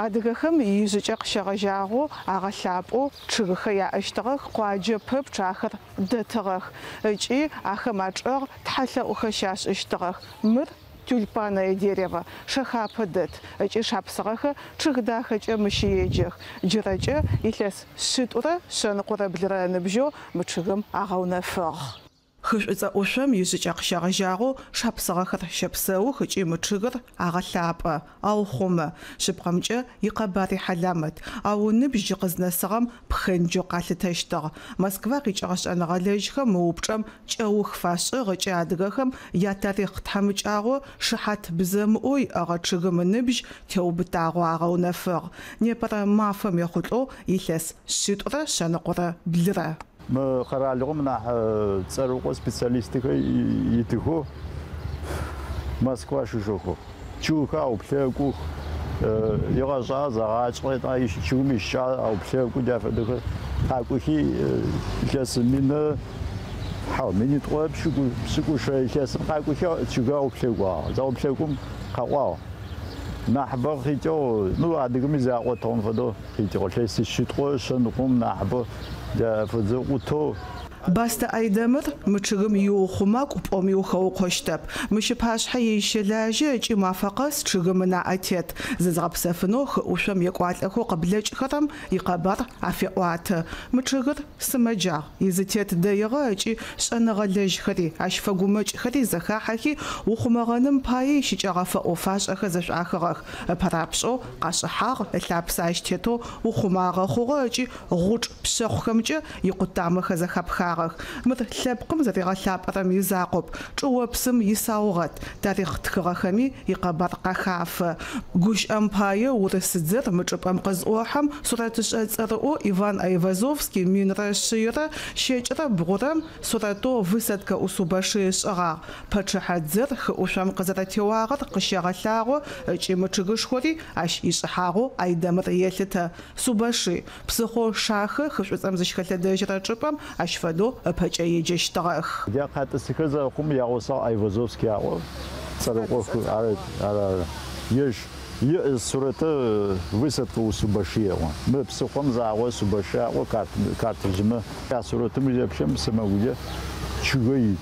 Адыгэхэм ижъыкӏэ къыщегъэжьагъэу агъэлъапӏэу чъыгхэр яӏэщтыгъэх, къуаджэ пэпчъ ахэр дэтыгъэх ыкӏи ахэм ачӏэгъ тхьэлъэӏухэр щашӏыщтыгъэх. Мыр тюльпанное дерево, Шэхапэ дэт ыкӏи шапсыгъэхэр чъыг дахэкӏэ мыщ еджэх. Джырэкӏэ илъэс 223 ыныбжьэу мы чъыгым агъэунэфыгъ. Хы Шӏуцӏэ ӏушъом ижъыкӏэ къыщегъэжьагъэу шапсыгъэхэр щэпсэух ыкӏи мы чъыгыр агъэлъапӏэ, аухъумэ. Шъыпкъэмкӏэ икъэбари хьаламэт, ау ыныбжь джы къызнэсыгъэм пхэнджэу къалъытэщтыгъ. Москва къикӏыгъэ шӏэныгъэлэжьхэм мы упчӏэм кӏэух фашӏыгъ ыкӏи адыгэхэм ятарихъ тхьамыкӏагъо шыхьат бзэмыӏоу иӏэгъэ чъыгым ыныбжь теубытагъэу агъэунэфыгъ. Непэрэ мафэм ехъулӏэу илъэс 223. Мы къэралыгъом нахь цӏэрыӏо специалистхэр итыхэу Москва щыщэхэу. Чъыгхэр ауплъэкӏух, егъэшӏагъэ зэгъашӏэ, чъыгым ищыкӏагъэ ауплъэкӏу, джа фэдэхэр къакӏохи илъэс минэ, хьау, минитӏурэ пшӏыкӏущрэ илъэсым къакӏохи чъыгыр ауплъэкӏуагъ. Зауплъэкӏум къаӏуагъ. Нахьыбэ къикӏыгъ, ну, адыгэми зэраӏотыгъэм фэдэу къикӏыгъ. Илъэс 130 нахьыбэ джа фэдзэу ӏутэу. Бастэ Айдэмыр мы чъыгым иухъумакӏу пӏоми ухэукъощтэп. Мыщ ыпашъхьэ ежь щэлажьэ ыкӏи мафэ къэс чъыгым ынаӏэ тет. Зызгъэпсэфынэу хы ӏушъом екӏуалӏэхэу къыблэкӏхэрэм икъэбар афеӏуатэ. Мы чъыгыр сымэджагъ, изытет дэигъэ ыкӏи шӏэныгъэлэжьхэри, ащ фэгумэкӏхэри зэхахьэхи ухъумэгъэным пае ищыкӏэгъэ фэӏофашӏэхэр зэшӏуахыгъэх. Ыпэрапшӏэу къашӏыхьагъ, ылъапсэ ащ тетэу ухъумагъэ хъугъэ ыкӏи гъучӏ пшъэхъухэмкӏэ икъутамэхэр зэхапхагъэх. Мыр лъэпкъым зэригъэлъапӏэрэм изакъоп, чӏыопсым исаугъэт, тарихъ тхыгъэхэми икъэбар къахафэ. Гущыӏэм пае урысыдзэр мы чӏыпӏэм къызӏохьэм сурэтышӏэ цӏэрыӏоу Иван Айвазовский 1179 сурэтэу «Высадка у Субаши» ышӏыгъагъ. Пачъыхьэ дзэр хы ӏушъом къызэрэтеуагъэр къыщегъэлъагъо ыкӏи мы чъыгышхори ащ ишӏыхьагъэу Айдэмыр елъытэ. Субаши псыхъоу Шахэ хы Шӏуцӏэм зыщыхэлъэдэжьырэ чӏыпӏэм ащ фэдэу ыпэкӏэ еджэщтыгъэх. Джа къатӏысыхэр зэрэхъум ягъусагъ Айвазовский аӏо цӏэрыӏох ары ары ежь сурэтэ «Высадка у Субаши» еӏо. Мы псыхъом загъо Субаши аӏо картыжъымэ я сурэтым узеплъым сэмэгукӏэ чъыгэ ит.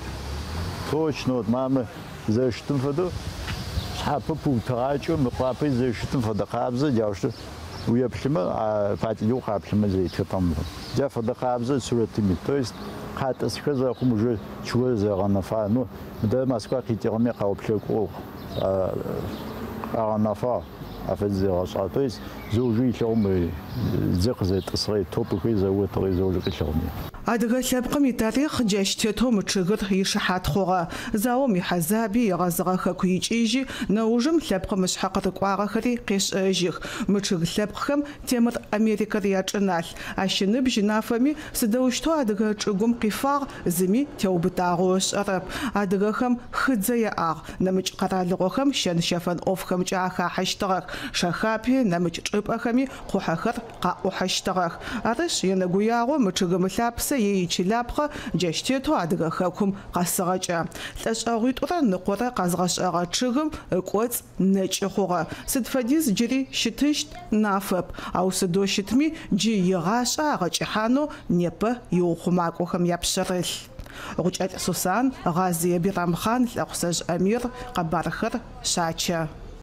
Точно вот мамэ зэрэщытым фэдэу шъхьапэ пыутыгъакӏэу Мыекъуапэ зэрэщытым фэдэ къабзэ джаущтэу уеплъымэ фатилэу къаплъымэ зэритхэ там. Джа фэдэ къабзэ сурэтым ит. То есть къатӏысхэр зэрэхъум уже чъыгыр зэрэгъэнэфа. Ну, мыдэ Москва къикӏыгъэми къауплъэкӏугъ, къагъэнэфагъ афэдиз зегъэшӏагъ. То есть зэужы илъэгъум дзэ къызэтӏысыгъэ, топыхэр зэотыгъэ зэужы къилъэгъуми. Адыгэ лъэпкъым итарихъ джащ тетэу мы чъыгыр ишыхьат хъугъэ. Заом ихьазаби егъэзыгъэ хэку икӏыжьи, нэужым лъэпкъым ышъхьэ къырыкӏуагъэхэри къешӏэжьых. Мы чъыг лъэпкъхэм Темыр Америкэр ячӏыналъ. Ащ ыныбжь нафэми сыдэущтэу адыгэ чӏыгум къифагъ, зыми теубытагъэу ышӏэрэп. Адыгэхэм хыдзэ яӏагъ, нэмыкӏ къэралыгъохэм щэн-щэфэн ӏофхэмкӏэ ахахьэщтыгъэх. Шэхапи, нэмыкӏ чӏыпӏэхэми къухьэхэр къаӏухьэщтыгъэх. Арышъ, енэгуягъо мы чъыгым ылъапсэ е ичылапхъэ джащ тетэу адыгэ хэкум къэсыгъэкӏэ. 1.5 лӏэшӏэгъу къэзгъэшӏэгъэ чъыгым ыкӏоцӏ нэкӏы хъугъэ. Сыд фэдиз джыри щытыщт нафэп, ау сыдэу щытми джы игъашӏэ агъэкӏыхьанэу непэ иухъумакӏохэм япшъэрылъ. Гъукӏэлӏ Сусан, Гъазые Бирамхъан, Лӏэхъусэжъ Амир, къэбархэр Шъачэ.